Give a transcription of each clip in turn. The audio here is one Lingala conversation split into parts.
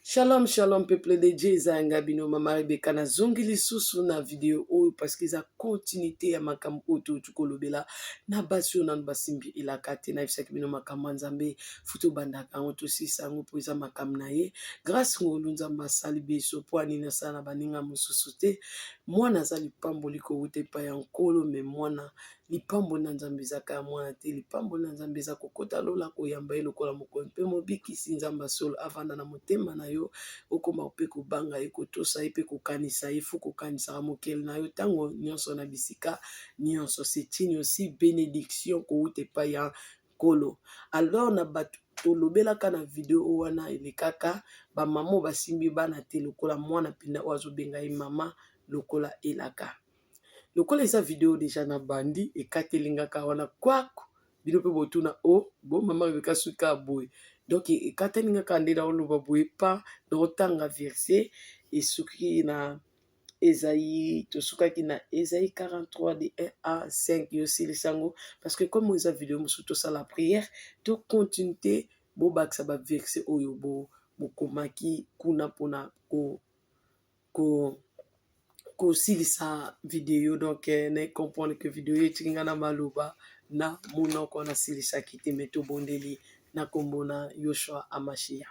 Shalom, shalom, peuple de Dieu, eza nga bino mama Rebecca. Nazongi lisusu na video oyo parce que eza continuité ya makambo oyo touti kolobela na basi oyo nanu basimbi elaka te. Nayebisaki bino makambo ya Nzambe fu tobandaka yango, tosilisa yango mpo eza makambo na ye. Grâce ngolu Nzambe asali biso mpo anini asala na baninga mosusu te. Mwana aza lipamboli kowuta epai ya Nkolo, me mwana lipamboli na Nzambe ezaka ya mwana te. Lipamboli na Nzambe eza kokota lola, koyamba ye lokola mokonzi mpe mobikisi. Nzambe ya solo avanda na motema na yo, okoma mpe kobanga ye, kotosa ye mpe kokanisa ye. Fu kokanisaka mokeli na yo ntango nyonso na bisika nyonso. C'est une aussi bénédiction kowuta epai ya Nkolo. Alors na bato tolobelaka na video wana elekaka, bamama oyo basimbi bana te lokola mwana mpenza oyo azobenga ye mama lokola elaka. Lokola eza video deja na bandi ekateli nga kaka wana kwaku, bino mpe botuna o oh, bo mama Rebecca soki kaka boye, donc ekateli nga kaka nde naoloba boye pa naotanga verset esuki na Esaïe, tosukaki na Esaïe 43 de 1 à 5. Yo silisa yango parce que comme eza video mosusu tosala prière, to continue te, bobakisa ba verset oyo bo bokomaki kuna mpona ko ko kosilisa video. Donc na comprendre que video etiki nga na maloba na monoko, nasilisaki te, me tobondeli na kombo na Yoshua Amashia.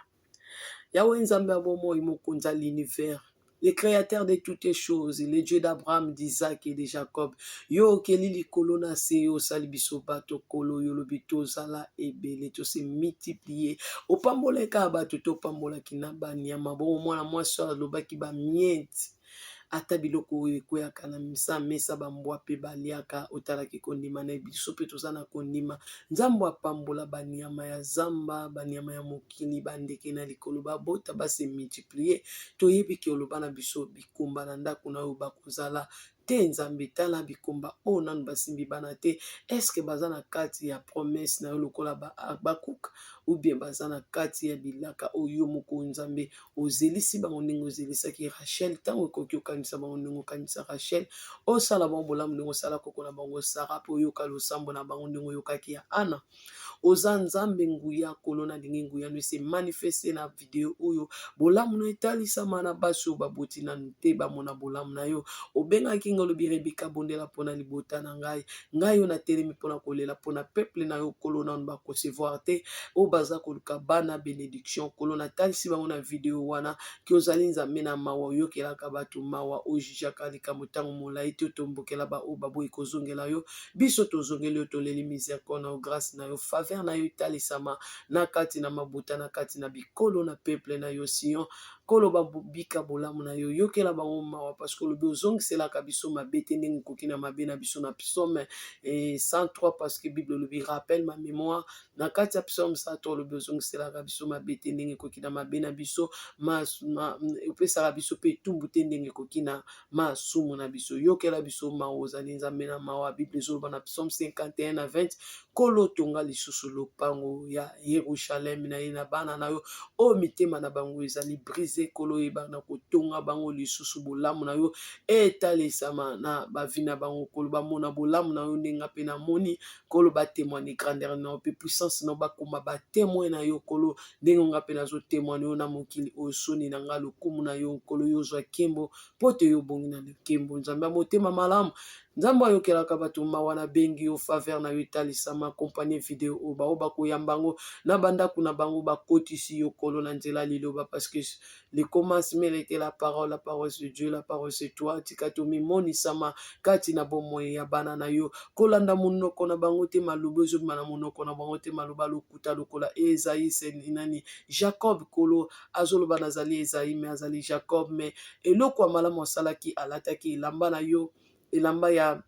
Yahweh Nzambe ya bomoi, mokonzi ya l'univers, le créateur de toutes choses, le Dieu d'Abraham, d'Isaac et de Jacob. Yo okeli likolo na se, yo osali biso bato kolo, yo lobi tozala ebele, tose multiplier. Opambolaki kaka bato te, opambolaki na banyama. Bongo mwana mwasi oyo alobaki ba miettes, ata biloko oyo ekweyaka na misa mesa, bambwa mpe baliaka. Otalaki kondima na biso mpe toza na kondima. Nzambe apambola banyama ya zamba, banyama ya mokili, bandeke na likolo, babota base multiplier. Toyebi ke oloba na biso bikumba na ndako na yo bakozala te. Nzambe, tala bikumba oyo nanu basimbi bana te. Eske baza na kati ya promesse na yo lokola ba Habakkuk, ou bien baza na kati ya bilaka oyo yo moko Nzambe ozelisi bango ndenge ozelisaki Rachel? Ntango ekoki okanisa bango ndenge okanisa Rachel, osala bango bolamu ndenge osala koko na bango Sara, mpe oyoka losambo na bango ndenge oyokaki ya Ana. Oza Nzambe nguya, Nkolo, nalingi nguya no ese manifeste na video oyo, bolamu no etalisama na basi oyo baboti nanu te, bamona bolamu na yo. Obengaki ngai, olobi Rebeka, bondela mpona libota na ngai. Ngai oyo natelemi mpona kolela mpona peuple na yo, Nkolo, nanu bakocevoir te, oyo baza koluka bana benediction. Nkolo, natalisi bango na video wana ke ozali Nzambe na mawa, oyokelaka bato mawa, ojijaka likambo ntango molai te, otombokela baoyo baboyi kozongela yo. Biso tozongeli yo, toleli miséricorde na yo, grâce na yo, faveur na yo etalisama na kati na mabota, na kati na bikolo, na peuple na yo Sion. Nkolo, babika bolamu na yo, yokela bango mawa, parce que olobi ozongiselaka biso mabe te ndenge ekoki na mabe na biso na psaume 103, parce que Bible olobi rappelle ma mémoire na kati ya psaume 103, olobi ozongiselaka biso mabe te ndenge ekoki na mabe na biso, opesaka biso mpe etumbu te ndenge ekoki na masumu na biso. Yokela biso mawa, ozali Nzambe na mawa. Bible ezoloba na psaume 51 na 20, Nkolo, tonga lisusu lopango ya Yerusaleme na ye na bana na yo oyo mitema na bango ezali brise. Nkolo, oyeba na kotonga bango lisusu, bolamu na yo etalisama na bavi na bango. Nkolo, bamona bolamu na yo ndenge mpe namoni. Nkolo, batémoigne grandeur na yo mpe puissance na yo, bakoma batémoin na yo, Nkolo, ndenge nga mpe nazotémoigne yo na mokili oyo. Soni na nga, lokumu na yo, Nkolo, yo ozwa nkembo mpo te yo obongi na nkembo. Nzambe ya motema malamu, Nzambe ayokelaka bato mawa, nabengi yo, faveur na yo etalisama. Accompagne video oyo, bao bakoyamba yango na bandako na bango, bakotisi yo, Nkolo, na nzela liloba, parce que le commencement était la parole, la parole c'est Dieu, la parole c'est toi. Tika tomimonisama kati na bomoi ya bana na yo, kolanda monoko na bango te, maloba ezobima na monoko na bango te, maloba lokuta lokola Esaïe nani Jacob. Nkolo, azoloba nazali Esaïe, me azali Jacob. Me eloko ya malamu asalaki, alataki elamba na yo, elamba ya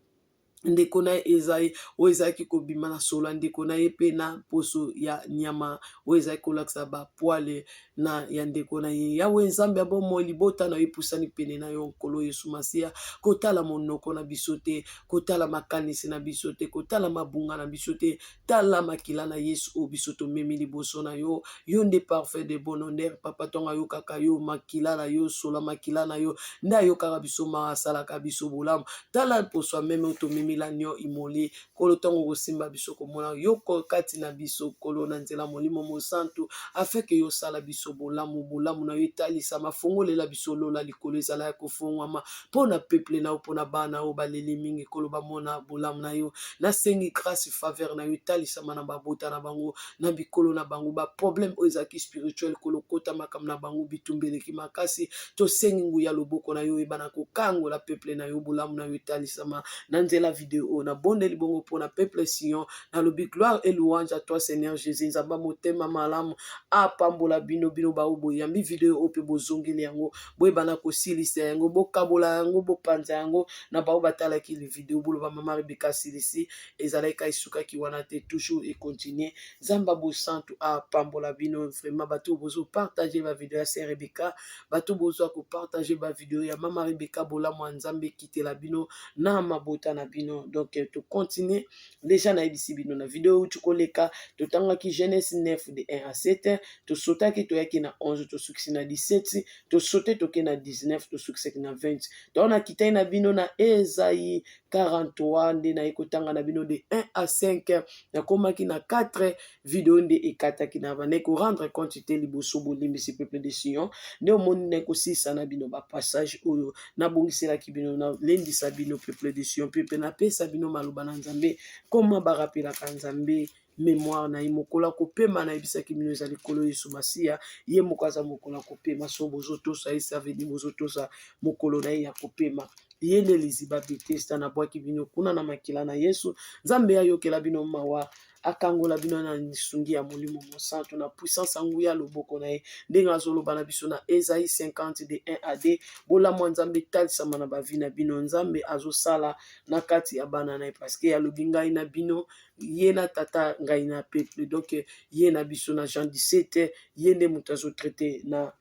ndeko na ye Ezai oyo ezalaki kobima na solo ya ndeko na ye, mpe na poso ya nyama oyo ezalaki kolakisa bapoils na ya ndeko na ye. Yawe Nzambe ya bomoi, libota na yo epusani pene na yo, Nkolo Yesu Masiya. Kotala monoko na biso te, kotala makanisi na biso te, kotala mabunga na biso te. Tala makila na Yesu oyo biso tomemi liboso na yo. Yo nde parfum de bonne odeur, papa. Ntongo ayokaka yo makila na yo, sola makila na yo nde ayokaka biso mawa, asalaka biso bolamu. Tala poso ya meme oyo tomemi. Bien-aimé l'agneau immolé. Nkolo, ntango okosimba biso, komona yo kati na biso, Nkolo, na nzela Molimo Mosantu, afin que yo osala biso bolamu, bolamu na yo etalisama, fongolela biso lola, likolo ezala ya kofongwama mpo na peuple na yo, mpo na bana oyo baleli mingi. Nkolo, bamona bolamu na yo. Nasengi grâce, faveur na yo etalisama na babota na bango, na bikolo na bango. Baproblème oyo ezalaki spirituel, Nkolo, kota makambo na bango. Bitumba eleki makasi, tosengi nguya loboko na yo oyebana kokangola peuple na yo. Bolamu na yo etalisama na nzela video oyo. Nabondeli bongo mpona peuple Sion, nalobi gloire et louange à toi, Seigneur Jésus. Nzambe motema malamu apambola bino, bino bao boyambi video oyo mpe bozongeli yango. Boyebana kosilisa yango, bokabola yango, bopanza yango na bao batalaki video. Boloba mama Rebeka asilisi, ezalaki ka esukaki wana te, toujours econtinue. Nzambe bosantu apambola bino vraiment, bato bozopartage bavideo ya sœur Rebeka, bato bozwa kopartage bavideo ya mama Rebeka. Bolamu ya Nzambe ekitela bino na mabota na bino. Donc tocontinue. Déjà nayebisi bino na video euti koleka, totangaki Genèse 9 de 1 à 7, tosotaki, toyaki na 11, tosukisi na 17, tosote, toke na 19, tosukisaki na 20. Donc nakitai na bino na Esaïe 43, nde naye kotanga na bino de 1 à 5. Nakomaki na 4, video nde ekataki na bandaki korendre compte te liboso. Bolimbisi, peuple de Sion. Nde omoni naye kosilisa na bino bapassage oyo nabongiselaki bino. Nalendisa bino, peuple de Sion, mpe napesa bino maloba na Nzambe, koma barapelaka Nzambe mémoire na ye mokolo ya kopema. Nayebisaki bino eza likolo Yesu Masiya ye moko aza mokolo ya kopema. So bozotosa ye, ça veut dire bozotosa mokolo na ye ya kopema. Ye nde liziba Betesda. Nabwaki bino kuna na makila na Yesu. Nzambe ayokela bino mawa, akangola bino na lisungi ya Molimo Mosantu, na puissance ya nguya loboko na ye, ndenge azoloba na biso na Esaïe 50 de 1 à 2. Bolamu ya Nzambe etalisama na bavie na bino. Nzambe azosala na kati ya bana na ye, parce que alobi ngai na bino, ye na Tata, ngai na peuple. Donc ye na biso na Jean 17, ye nde moto azotraite na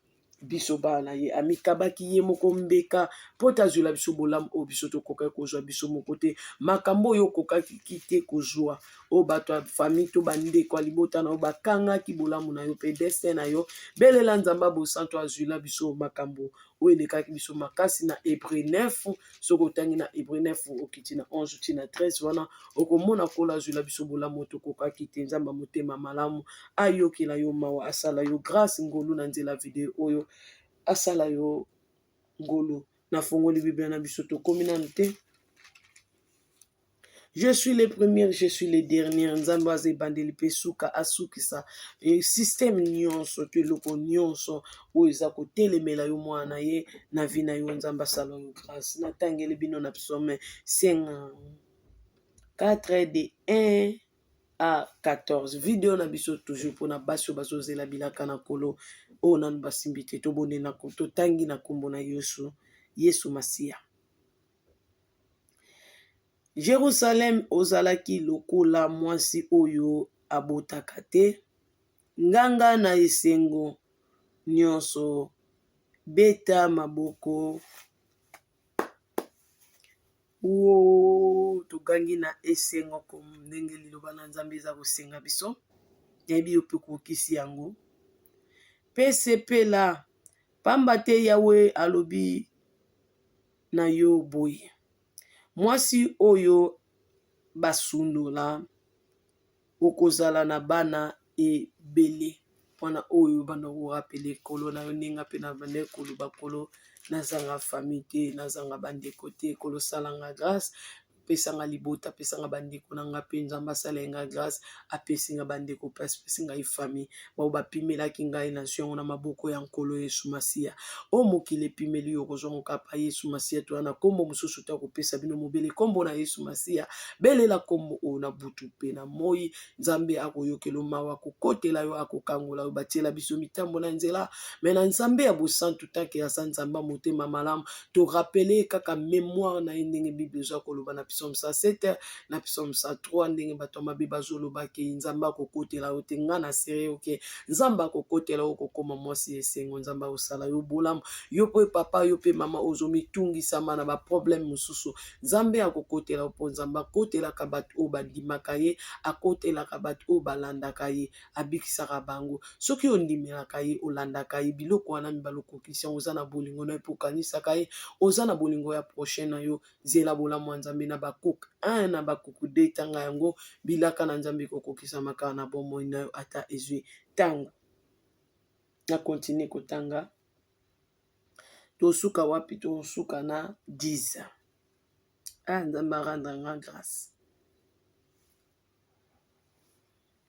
biso bana na ye. Amikabaki ye moko mbeka mpo te azwela biso bolamu oyo biso tokokaki kozwa biso moko te. Makambo oyo okokaki te kozwa, oyo bato ya famille to bandeko ya libota na yo bakangaki bolamu na yo mpe destin na yo, belela Nzambe bosantu azwila biso makambo oyo elekaki biso makasi. Na Hébreu 9, soki otangi na Hébreu 9, okiti na 11 ti na 13 wana, okomona Nkolo azwila biso bolamu oyo tokokaki te. Nzambe motema malamu ayokela yo mawa, asala yo grâce, ngolu na nzela video oyo, asala yo ngolu. Nafongoli Biblia na biso, tokomi nanu te. Je suis le premier, je suis le dernier. Nzambe aza ebandeli mpe suka, asukisa système nyonso to eloko nyonso oyo eza kotelemela yo, mwana na ye, na vie na yo. Nzambe asala yo grâce. Natangeli bino na Psaume 4 de 1 à 14. Video na biso toujours mpona basi oyo bazozela bilaka na Nkolo, oyo nanu basimbi te. Tobondela, totangi na nkombo na Yesu, Yesu Masiya. Jerusalem, ozalaki lokola mwasi oyo abotaka te. Nganga na esengo nyonso, beta maboko wo, togangi na esengo ndenge liloba na Nzambe eza kosenga biso. Nayebi yo mpe kokisi yango mpe sepela, pamba te Yawe alobi na yo boye: mwasi oyo basundola, okozala na bana ebele. Mpona oyo banda korappeler Nkolo na yo, ndenge mpe na banda koloba: Nkolo, nazanga famille te, nazanga bandeko te. Nkolo, osalanga grâce, pesanga libota, pesanga bandeko na nga. Mpe Nzambe asala nga grâce, apesi nga bandeko mpe apesi ngai famille. Bao bapimelaki ngai, nazwi yango na maboko ya Nkolo Yesu Masiya. Oyo mokili epimeli yo, kozwango kapa Yesu Masiya. Toya na nkombo mosusu te akopesa bino mobele nkombo na Yesu Masiya. Belela nkombo oyo na butu mpe na moi. Nzambe akoyokela mawa, akokotela yo, akokangola yo. Batiela biso mitambo na nzela, mais na Nzambe ya bosantu, tant que aza Nzambe ya motema malamu, torappeler kaka mémoire na ye, ndenge Bible eza koloba na Psaume 107, na Psaume 103, ndenge bato ya mabe bazolobaki Nzambe akokotela yo te. Nga na sere oke, Nzambe akokotela yo, kokoma mwasi esengo. Nzambe akosala yo bolamu, yo mpe papa, yo mpe mama ozomitungisama na baproblème mosusu. Nzambe akokotela yo, mpo Nzambe akotelaka bato oyo bandimaka ye, akotelaka bato oyo balandaka ye, abikisaka bango. Soki ondimelaka ye, olandaka ye, biloko wana mibale okokisi yango. Oza na bolingo na ye mpo okanisaka ye, oza na bolingo ya prochain na yo, zela bolamu ya Nzambe na Habakuk 1 na Habakuk 2, tanga yango, bilaka na Nzambe ekokokisama kaka na bomoi na yo ata ezwi ntango. Na continue kotanga. Tosuka wapi? Tosuka na 10. Ah, Nzambe a rendre nga grâce.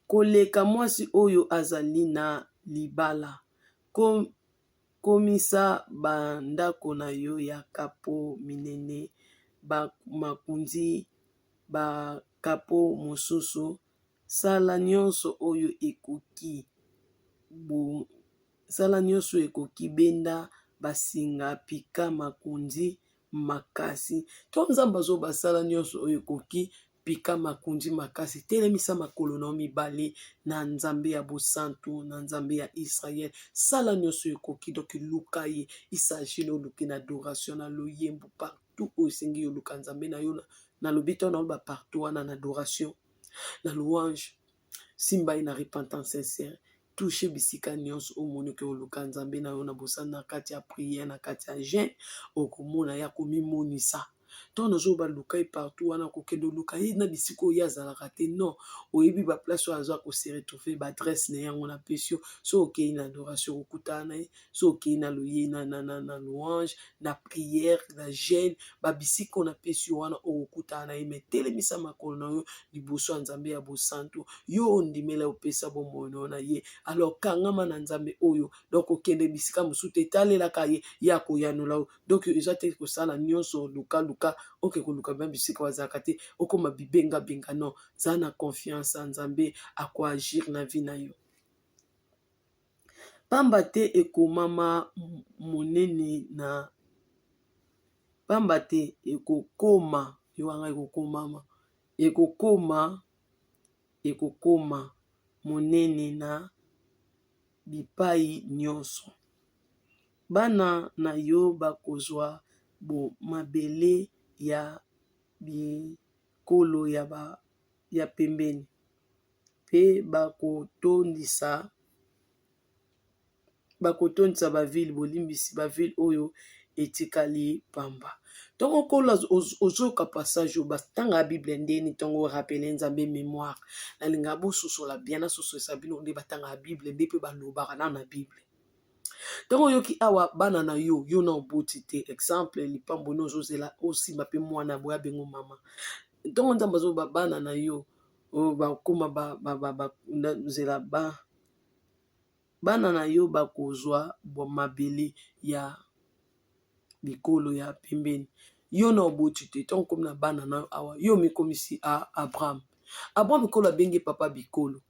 Koleka mwasi oyo azali na libala. Komisa ba ndako na yo ya kapo minene, ba makonzi, ba kapo mosusu. Sala nyonso oyo ekoki. Sala nyonso ekoki, benda basinga, pika makonzi makasi. To Nzambe azoba sala nyonso oyo ekoki, pika makonzi makasi, telemisa makolo na yo mibale na Nzambe ya bosantu, na Nzambe ya Israël. Sala nyonso ekoki, donc luka ye. Il s'agit na oluki na adoration, na loyembo, partout oyo esengi yo luka Nzambe na yo. Nalobi to naloba partout wana na adoration, na louange, simba ye na repentance sincère. Touche bisika nyonso omoni oke oluka Nzambe na yo na bosani, na kati ya prière, na kati ya jeûne, okomona ye akomimonisa. Ntango nazoba luka ye partout wana, kokende oluka ye na bisika oyo ye azalaka te, non, oyebi ba place oyo aza kose retrouver, ba adresse na ye yango napesi yo. So okei na adoration, okokutana na ye. So okei na loye na louange, na prière, na jeûne, babisika oyo napesi yo wana, okokutana na ye. Me telemisa makolo na yo liboso ya Nzambe ya bosantu. Yo ondimela, opesa bomoi na yo na ye, alors kangama na Nzambe oyo. Donc okende bisika mosusu te, etalelaka ye, ye akoyanola yo. Donc eza te kosala nyonso lukaluka, oke koluka ba bisika bazalaka te, okóma bibengabenga. Non, za na confiance ya Nzambe, akoagir na vie na yo. Pamba te ekomama monene na pamba te ekokoma yo wana, ekokomama, ekokoma, ekokoma monene na bipai nyonso. Bana na yo bakozwa bo mabele ya bikolo ya pembeni, mpe bakotondisa ba ville, bolimbisi, ba ville oyo etikali pamba. Ntongo nkolo ozoyoka passage oyo, batanga Bible ndeni ntongo orappeler Nzambe mémoire. Nalingaka bososola bien, nasosolisa bino nde batangaka Bible, nde mpe balobaka na Bible. Ntango oyoki awa bana na yo, yo na oboti te, exemple lipambo no ozozela osimba mpe mwana boye abengo mama. Ntango Nzambe azoba bana na yo bakóma nzela, bana na yo bakozwa mabele ya bikolo ya pembeni, yo na oboti te. Ntango komi na bana na yo awa, yo mikomisi a Abraham. Abraham ekolo abengi papa bikolo,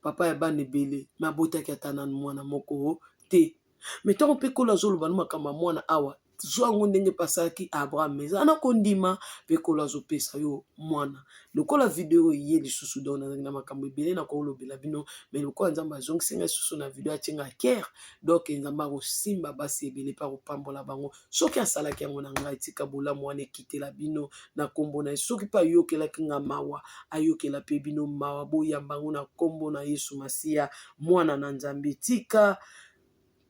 papa ya bana ebele, me abotaki ata nanu mwana moko te. Me ntango mpe kolo azoloba no makambo ya mwana awa, zwa yango ndenge pasalaki Abraham, eza na kondima mpe kolo azopesa yo mwana. Lokola video ye lisusu, donc nazalaki na makambo ebele na kolobela bino, me lokola Nzambe azongisi ngai lisusu na video, atie nga cœur. Donc Nzambe akosimba basi ebele mpe akopambola bango. Soki asalaki yango na ngai, tika bolamu wana ekitela bino na nkombo na ye. Soki mpe ayokelaki nga mawa, ayokela mpe bino mawa. Boyamba yango na nkombo na Yesu Masiya, mwana na Nzambe. Tika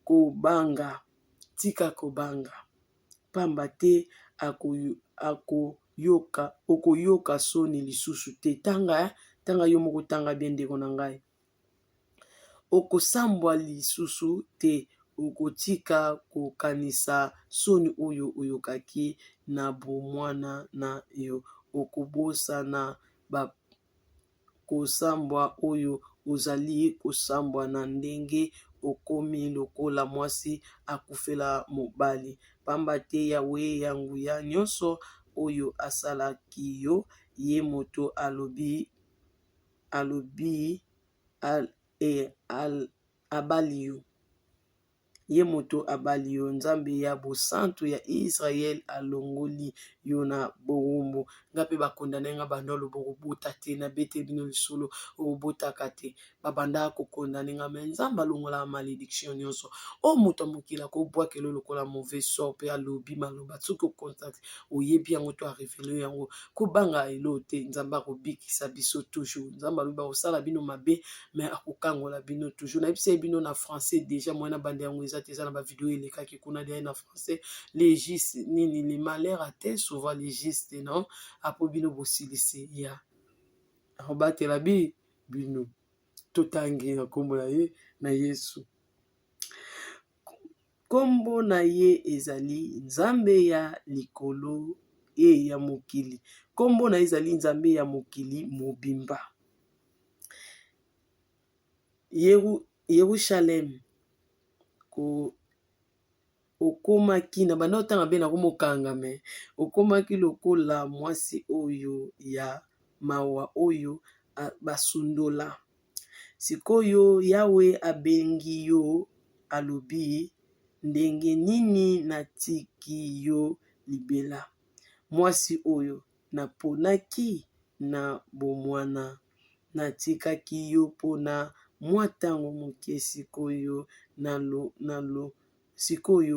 kobanga, tika kobanga, pamba te akoyoka, okoyoka soni lisusu te. Tanga, tanga yo moko, tanga bien, ndeko na ngai. Okosambwa lisusu te, okotika kokanisa soni oyo oyokaki na bomwana na yo, okobosana kosambwa oyo ozali kosambwa na ndenge okomi lokola mwasi akufela mobali. Pamba te Yawe ya nguya nyonso oyo asalaki yo, ye moto alobi, alobi abali yo, ye moto abali yo, Nzambe ya bosantu ya Israele alongoli yo na bowumbu. Nga mpe bakondane nga, banda oloba okobota te, nabeteli bino lisolo, okobotaka te, babandaka kokondane nga. Me Nzambe alongolaka malédiction nyonso oyo moto ya mokili akobwakela lokola mauvais sort, mpe alobi maloba. Soki ocontact, oyebi yango to arévéler yango, kobanga elo te. Nzambe akobikisa biso toujours. Nzambe alobi bakosala bino mabe, me akokangola bino toujours. Nayebisa ye bino na français déjà, mwana bande yango eza te, eza na ba vidéo elekaki kuna deya na français. Legis nini, le malheur atteint son souvent les justes, non? Apo bino bosilisi ya akobatela bi bino. Totangi na nkombo na ye na Yesu. Nkombo na ye ezali Nzambe ya likolo e ya mokili. Nkombo na ye ezali Nzambe ya mokili mobimba. Yerusaleme ko okomaki na banda otanga mpe nakomokanga me okomaki lokola mwasi oyo ya mawa oyo basundola. Sikoyo Yawe abengi yo, alobi, Ndenge nini natiki yo libela, mwasi oyo naponaki na bomwana? Natikaki yo mpo na mwa ntango moke, sikoyo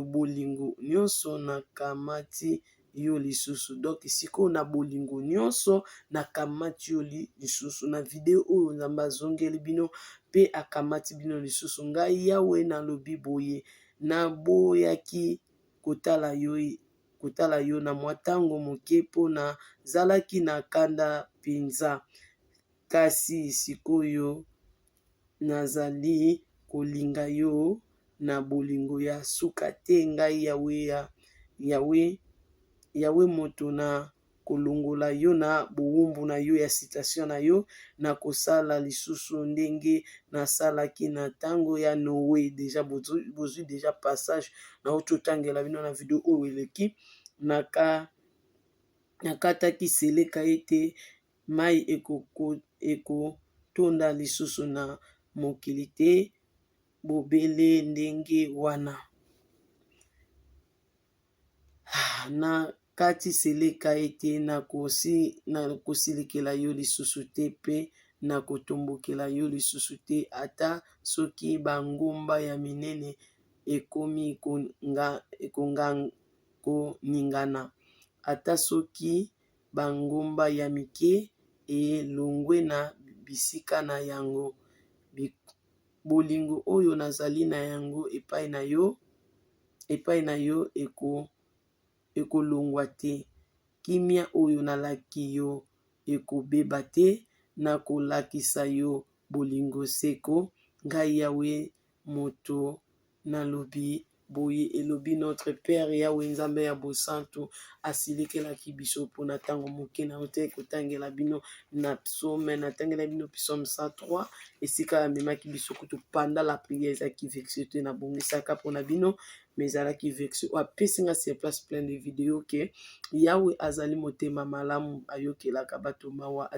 bolingo nyonso nakamati yo lisusu. Donc sikoyo na bolingo nyonso nakamati yo lisusu. Na video oyo Nzambe azongeli bino mpe akamati bino lisusu. Ngai Yawe nalobi boye, naboyaki kotala yo na mwa ntango moke mpo nazalaki na kanda mpenza, kasi sikoyo nazali kolinga yo na bolingo ya suka te. Ngai Yawe ya Yawe Yawe moto na kolongola yo na bowumbu na yo ya situation na yo, na kosala lisusu ndenge nasalaki na ntango ya Noe. Deja bozwi deja passage nauti otangela bino na video oyo eleki. Nakataki seleka ete mai ekotonda lisusu na mokili te. Bobele ndenge wana nakati seleka ete nakosilikela yo lisusu te mpe nakotombokela yo lisusu te, ata soki bangomba ya minene ekomi koningana, ata soki bangomba ya mike elongwe na bisika na yango. Bolingo oyo nazali na yango epai na yo ekolongwa te, kimia oyo nalaki yo ekobeba te. Nakolakisa yo bolingo seko. Ngai Yawe moto nalobi boye, elobi notre père Yawe, Nzambe ya bosantu. Asilikelaki biso mpona ntango moke. Na te kotangela bino na psaume, natangela bino psaume 103, esika amemaki biso kutu pendant la prière. Ezalaki version te nabongisaka mpona bino, mais ezalaki version oyo apesi nga sur place plein de video ke Yawe azali motema malamu, ayokelaka bato mawa,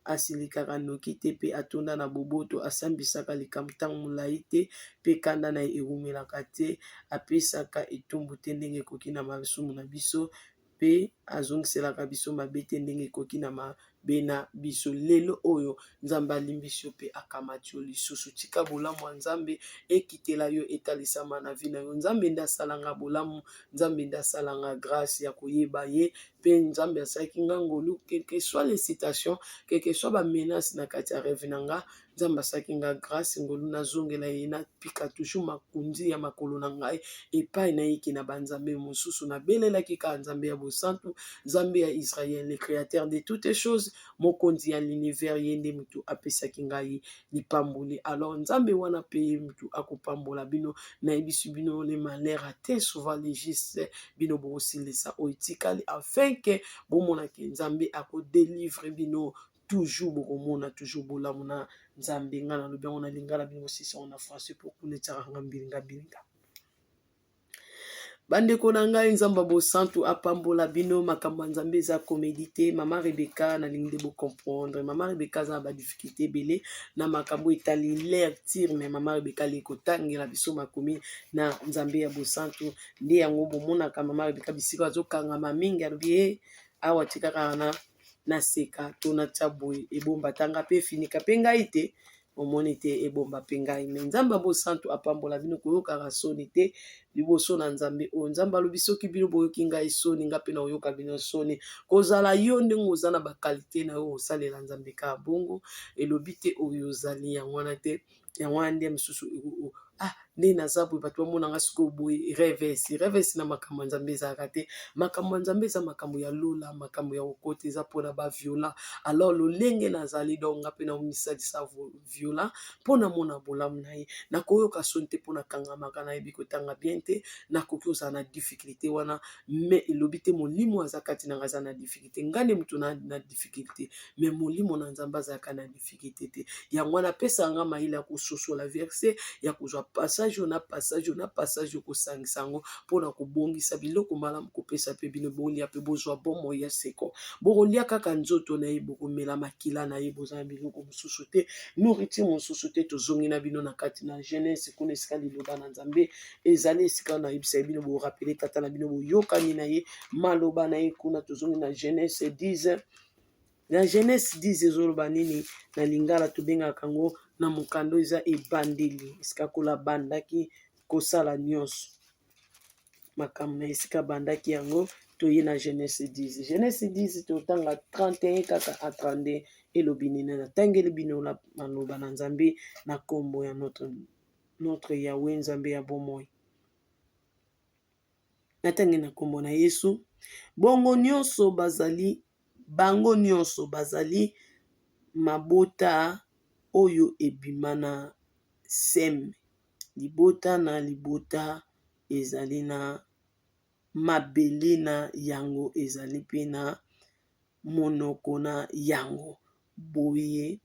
asilikaka noki te mpe atonda na boboto, asambisaka likambo ntango molai te mpe kanda na ye ewumelaka te, apesaka etumbu te ndenge ekoki na masumu na biso mpe azongiselaka biso mabe te ndenge ekoki na mabe na biso. Lelo oyo Nzambe alimbisi yo mpe akamati yo lisusu. Tika bolamu ya Nzambe ekitela yo, etalisama na vie na yo. Nzambe nde asalanga bolamu, Nzambe nde asalanga grâce ya koyeba ye, mpe Nzambe asalaki nga ngolu. Quelque soit les citations, quelque soit bamenace na kati ya rêve na nga, Nzambe asalaki nga grâce, ngolu, nazongela ye, napika toujours makundi ya makolo na ngai epai nayiki na banzambe mosusu. Nabelelaki kaka Nzambe ya bosantu, Nzambe ya Israel, le créateur de toutes choses, mokonzi ya l'univers. Ye nde motu apesaki ngai lipamboli. Alors Nzambe wana mpe ye motu akopambola bino. Nayebisi bino, le malheur atteint souvent les justes. Bino bokosilisa oyo etikali afin ke bomonaki Nzambe akodelivre bino toujours, bokomona toujours bolamu na Nzambe. Ngai nalobi yango na lingala, bino bosisa yango na français, mpo kuna etiaka nga mbilinga mbilinga. Bandeko na ngai, Nzambe bosantu apambola bino. Makambo ya Nzambe eza comédie te. Mama Rebeka, nalingi nde bocomprendre, mama Rebeka aza na badifficulté ebele na makambo etali lecture, mais mama Rebeka alingi kotangela biso makomi na Nzambe ya bosantu. Nde yango bomonaka mama Rebeka bisika azokangama mingi, alobi e awa tikaka na naseka to natya boye, ebomba tanga mpe efinika mpe ngai te, omoni te, ebomba mpe ngai. Mais Nzambe ya bosantu apambola bino. Koyokaka soni te liboso na Nzambe oyo. Nzambe alobi, soki bino boyoki ngai soni, nga mpe na koyoka bino soni. Kozala yo ndenge oza na baqualité na yo, osalela Nzambe kaka bongo. Elobi te oyo ozali yango wana te, yango wana nde mosusu. Ah, Nde naza boye, bato bamona nga sikoyo boye. Rêve, rêve na makambo ya Nzambe ezalaka te. Makambo ya Nzambe eza makambo ya lola, makambo ya kokota eza mpona baviolent. Alors lolenge nazali, donc nga mpe naomisalisa violent mpo namona bolamu na ye. Nakoyoka soni te mpo nakangamaka, nayebi kotanga bien te, nakoki kozala na difficulté wana, mais elobi te molimo aza kati na nga aza na difficulté. Nga nde moto na difficulté, mais molimo na Nzambe azalaka na difficulté te. Yango wana apesaka nga mayele ya kososola verset, ya kozwa passage oyo na passage oyo na passage oyo, kosangisa yango mpona kobongisa biloko malamu, kopesa mpe bino bolia mpe bozwa bomoi ya seko. Bokolia kaka nzoto na ye, bokomela makila na ye, boza na biloko mosusu te, nourriture mosusu te. Tozongi na bino na kati na Genèse, kuna esika liloba na Nzambe ezali, esika nayebisa bino borappeler tata na bino, boyokani na ye, maloba na ye kuna. Tozongi na Genèse 10. Na Genèse 10 ezoloba nini? Na lingala tobengaka yango na mokando eza Ebandeli, esika kola bandaki kosala nyonso makambo na esika bandaki yango. Toye na Genèse 10. Genèse 10, totanga 31 kaka a 32. Elobi nini? Natangeli bino maloba na Nzambe na nkombo ya notre Yawe, Nzambe ya bomoi. Natangi na nkombo na Yesu. Bongo nyonso bazali, bango nyonso bazali mabota oyo ebima na Seme. Libota na libota ezali na mabele na yango, ezali mpe na monoko na yango. Boye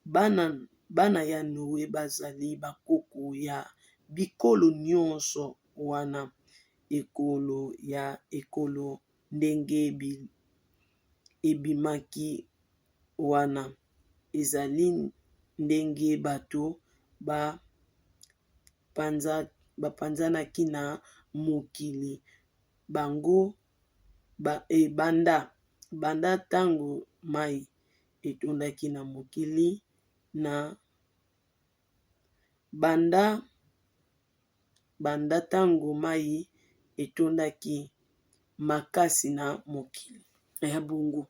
bana ya Noe bazali bakoko ya bikolo nyonso wana, ekolo ya ekolo ndenge ebimaki wana ezali ndenge bato bapanzanaki na mokili bango banda ntango mai etondaki na mokili na banda ntango mai etondaki makasi na mokili. Eya bongo,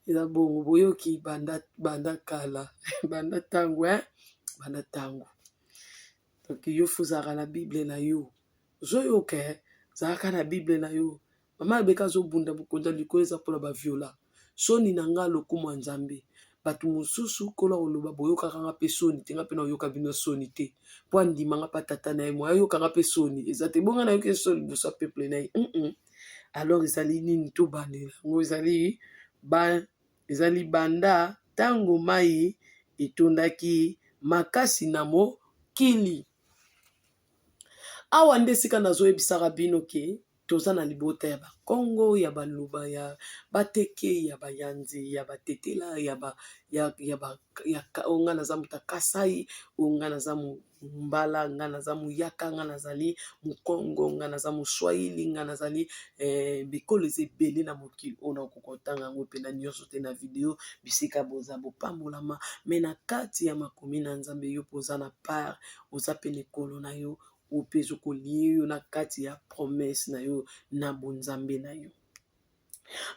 eza bongo. Boyoki, banda kala, banda ntango, banda ntango. Donc yo faut ozalaka na Bible na yo. Ozoyoka, zalaka na Bible na yo. Mama Rebeka azobunda bokonzi ya likolo, eza mpona baviolent. Soni na nga, lokumu ya Nzambe. Bato mosusu kola koloba, boyokaka nga mpe soni te, nga mpe nayoka bino soni te, mpo andima nga mpa tata na ye, mo ayokanga mpe soni eza te. Bonga nayoki soni liboso ya peuple na ye. Alors ezali nini? Tobandela yango. Ezali banda ntango mai etondaki makasi na mokili. Awa nde esika nazoyebisaka bino ke toza na libota ya Bakongo, ya Baluba, ya Bateke, ya Bayanzi, ya Batetela, ya ba, ya, ya, ba, ya oyo nga naza moto ya Kasai, oyo nga naza Mbala, nga naza Moyaka, nga nazali Mokongo, nga naza Moswahili, nga nazali bikolo eza ebele na mokili oyo. Nakoki kotanga yango mpena nyonso te na video. Bisika boza, bopambolama. Mais na kati ya makomi na Nzambe, yo mpo oza na part, oza mpe na ekolo na yo, oyo mpe ezokolie yo na kati ya promesse na yo na bonzambe na yo.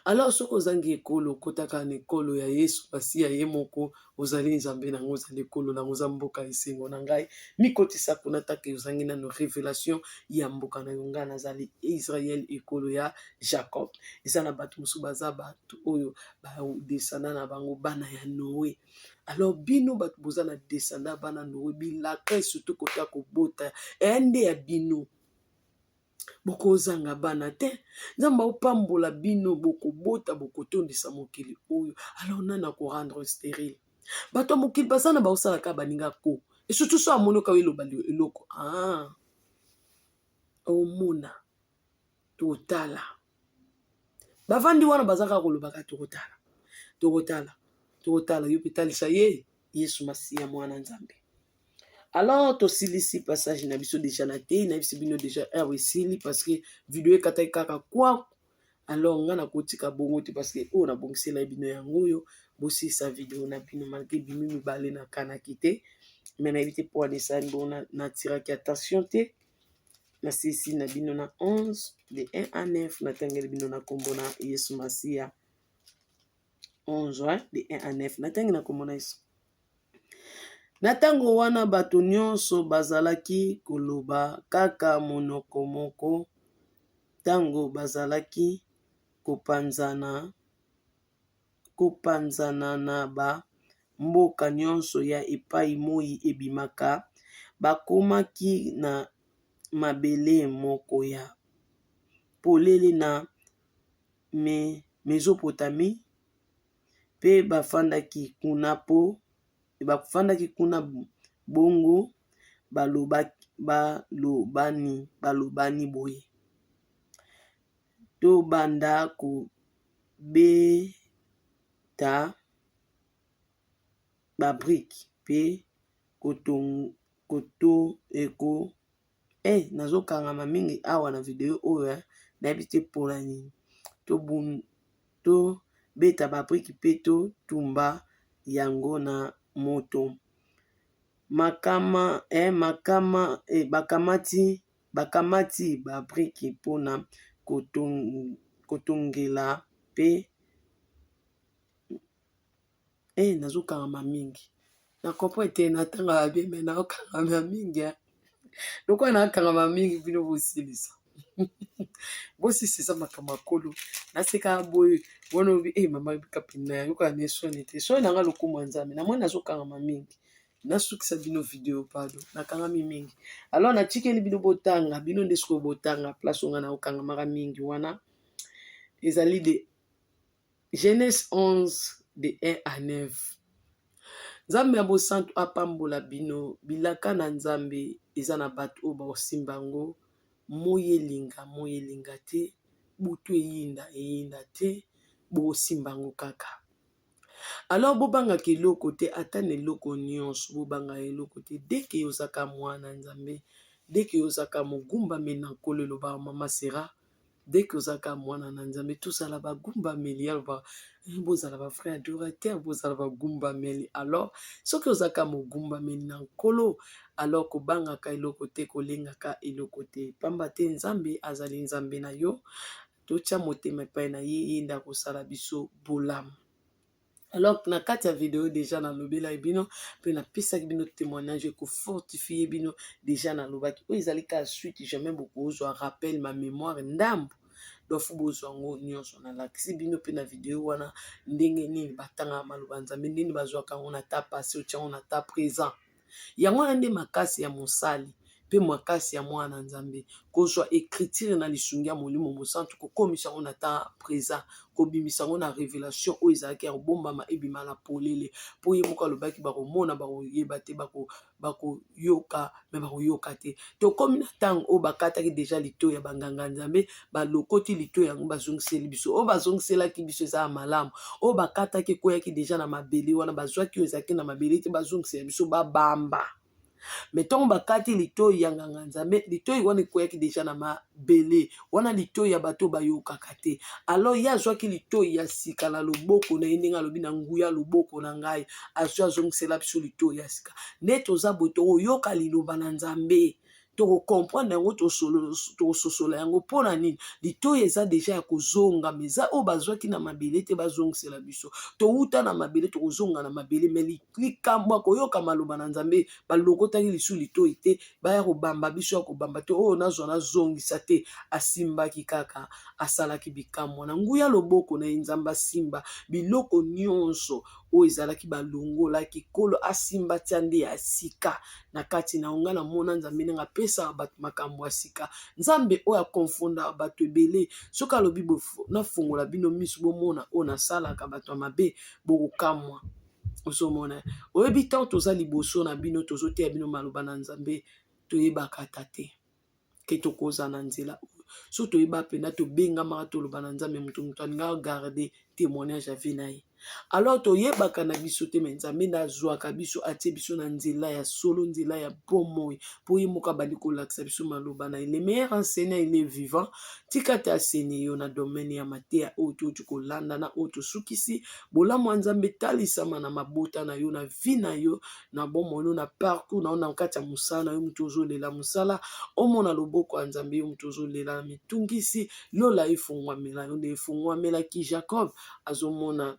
Alors soki ozangi ekolo, okotaka na ekolo ya Yesu Masiya ye moko. Ozali Nzambe nango, ozali ekolo nango, oza mboka esengo na ngai. Mikotisa kuna take ozangi nano révélation ya mboka na yo. Ngai nazali Israel, ekolo ya Jacob. Eza na bato mosusu baza bato oyo badescendant na bango bana ya Noe. Alors bino bato boza na descendant bana Noe, bilaka surtout kota kobota eya nde ya bino. Bokozanga bana te. Nzambe aopambola bino, bokobota, bokotondisa mokili oyo. Alors nani akorendre stérile? Bato ya mokili baza na baosalaka baninga ko, et surtout so amoni oka eloba eloko, ah, omona totala bavandi wana baza kaka kolobaka: tokotala, tokotala, tokotala. Yo mpe talisa ye Yesu Masiya, mwana Nzambe. Alors tosilisi passage na biso déjà na te. Nayebisi bino déjà heure esili, parce que video ekataki kaka kwa. Alors nga nakotika bongo te, parce que oyo nabongisela bino yango oyo. Bosilisa video na bino malgré bimi mibale nakanaki te, mais nayebi te mpo wana esali bongo, natiraki attention te. Nasilisi na bino na 11 de 1 à 9. Natangeli bino na nkombo na Yesu Masiya. 11 de 1 à 9, natangi na nkombo na Yesu. Na ntango wana bato nyonso bazalaki koloba kaka monoko moko ntango bazalaki kopanzana na ba mboka nyonso ya epai moi ebimaka, bakomaki na mabele moko ya polele na Mezopotamie mpe bafandaki kuna bongo balobani boye: Tobanda kobeta babrike mpe nazokangama mingi awa na video oyo nayebi te mpona nini. Tobeta babrike mpe totumba yango na moto. Bakamati babrike mpona kotongela mpe nazokangama mingi na comprendre te natangaka bien me naokangama mingi lokola nakangama mingi bino bosilisa bosisa eza makambo ya kolo nasekaka boye wana obi e mama kapina yokaka ne soni te soni nanga lokumu ya nzambe namoni nazokangama mingi nasukisa bino video pardon nakangami mingi alors natikeli bino botanga bino nde sikoyo botanga place onga naokangamaka mingi wana ezali de Genèse 11 de 1 à 9. Nzambe ya bosantu apambola bino. Bilaka na Nzambe eza na bato oyo bakosimba yango. Moi elinga, moi elinga te, butu eyinda, eyinda te, bokosimba yango kaka. Alors bobangaka eloko te, ata na eloko nyonso bobangaka eloko te. Dès que ozaka mwana Nzambe, dès que ozaka mogumbameli na Nkolo, elobaka mama Sera, dès que ozalaka mwana na Nzambe, tozala bagumbameli. Alobaka bozala ba vrai adorateur, bozala bagumbameli. Alors soki ozalaka mogumbameli na Nkolo, alors kobangaka eloko te, kolengaka eloko te, pamba te Nzambe azali Nzambe na yo. Totya motema epai na ye, ye nde akosala biso bolamu. Alors na kati ya video deja nalobelaki bino mpe napesaki bino témoignage ekofortifie bino. Deja nalobaki oyo ezali kaka suite, jamais bokozwa rappel ma mémoire ndambo, donc faut bozwa yango nyonso. Nalakisi bino mpe na video wana ndenge nini batangaka maloba Nzambe, ndenge bazwaka yango na temps passé, otia yango na temps présent. Yango wana nde makasi ya mosali mpe makasi ya mwana Nzambe, kozwa écriture na lisungi ya Molimo Mosantu, kokomisa yango na temps présent, kobimisa yango na révélation oyo ezalaki ya kobombama, ebima na polele. Mpo ye moko alobaki bakomona, bakoyeba te, bakoyoka me bakoyoka te. Tokomi na ntango oyo bakataki deja litoi ya banganga Nzambe, balokoti litoi yango, bazongiseli biso. Oyo bazongiselaki biso eza ya malamu. Oyo bakataki ekweyaki deja na mabele wana, bazwaki oyo ezalaki na mabele te, bazongisela biso babamba. Me ntango bakati litoi ya nganga Nzambe, litoi wana ekweyaki deja na mabele wana, litoi ya bato bayokaka te. Alors ye azwaki litoi ya sika na loboko na ye, ndenge alobi na nguya loboko na ngai, azwi azongisela biso litoi ya sika. Nde toza boye, tokoyoka liloba na Nzambe, tokokomprendre yango, tokososola yango. Mpo na nini? Litoi eza deja ya kozonga, ma eza oyo bazwaki na mabele te, bazongisela biso. Towuta na mabele, tokozonga na mabele. Me likambo ya koyoka maloba na Nzambe, balokotaki lisu litoi te, baya kobamba biso ya kobamba te. Oyo nazwa nazongisa te, asimbaki kaka, asalaki bikamwa na nguya loboko na ye. Nzambe asimba biloko nyonso oyo ezalaki balongolaki, Nkolo asimba tia nde ya sika na kati na nga. Namona Nzambe ndenge apesaka bato makambo ya sika, Nzambe oyo akonfondaka bato ebele. Soki alobi nafongola bino miso bomona oyo nasalaka bato ya mabe, bokokamwa. Ozomona, oyebi, ntango toza liboso na bino, tozoteya bino maloba na Nzambe, toyebaka ata te ke tokoza na nzela oyo. So toyeba mpenza tobengamaka toloba na Nzambe, moto alingaka garde témoignage ya vie na ye. Alors toyebaka na biso te, me Nzambe nde azwaka biso, atie biso na nzela ya solo, nzela ya bomoi, mpo ye moko abandi kolakisa biso maloba na ye. Le meilleur enseignant, il est vivant. Tika te asene yo na domaine ya mateya oyo touti kolanda na oyo tosukisi. Bolamu ya Nzambe etalisama na mabota na yo, na vie na yo, na bomoi no, na parcours na yo, na kati ya mosala na yo. Moto ozolela mosala, omona loboko ya Nzambe. Yo moto ozolela na mitungisi, lola efungwamela yo nde efungwamelaki Jacob. Azomona.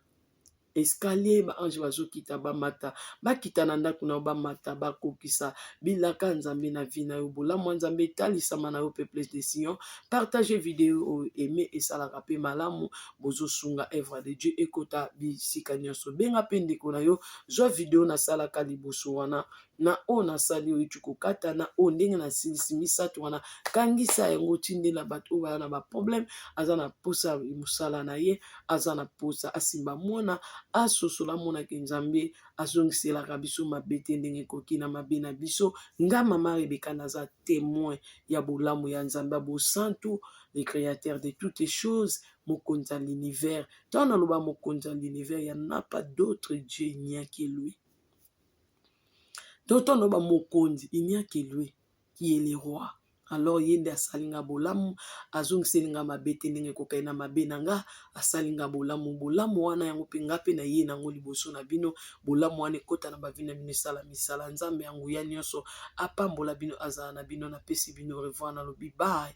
Escalier, ba ange bazokita, bamata, bakita na ndako na yo, bamata, bakokisa bilaka Nzambe na vie na yo. Bolamu ya Nzambe etalisama na yo. Peuple de Sion, partage video oyo, aime esalaka mpe malamu, bozosunga œuvre de Dieu ekota bisika nyonso. Benga mpe ndeko na yo, zwa video nasalaka liboso wana na oyo nasali oyo euti kokata na oyo ndenge nasilisi misato wana, kangisa yango, tindela bato oyo baza na baproblème, aza na posa mosala na ye, aza na posa asimba mwana, asosola, amonaki Nzambe azongiselaka biso mabe te ndenge ekoki na mabe na biso. Nga mama Rebeka naza témoin ya bolamu ya Nzambe ya bosantu, le créateur de toutes choses, mokonzi ya l'univers. Ntango naloba mokonzi ya l'univers, ya n'a pas d'autre dieu, il n'y a que lui. To ntango naloba mokonzi, il n'y a que lui qui est le roi. Alors ye nde asali nga bolamu, azongiseli nga mabe te ndenge ekokai na mabe na nga. Asali nga bolamu, bolamu wana yango mpe nga mpe na ye nango liboso na bino. Bolamu wana ekɔta na bavie na bino, esala misala. Nzambe ya nguya nyonso apambola bino, azala na bino. Napesi bino revoir, nalobi bye.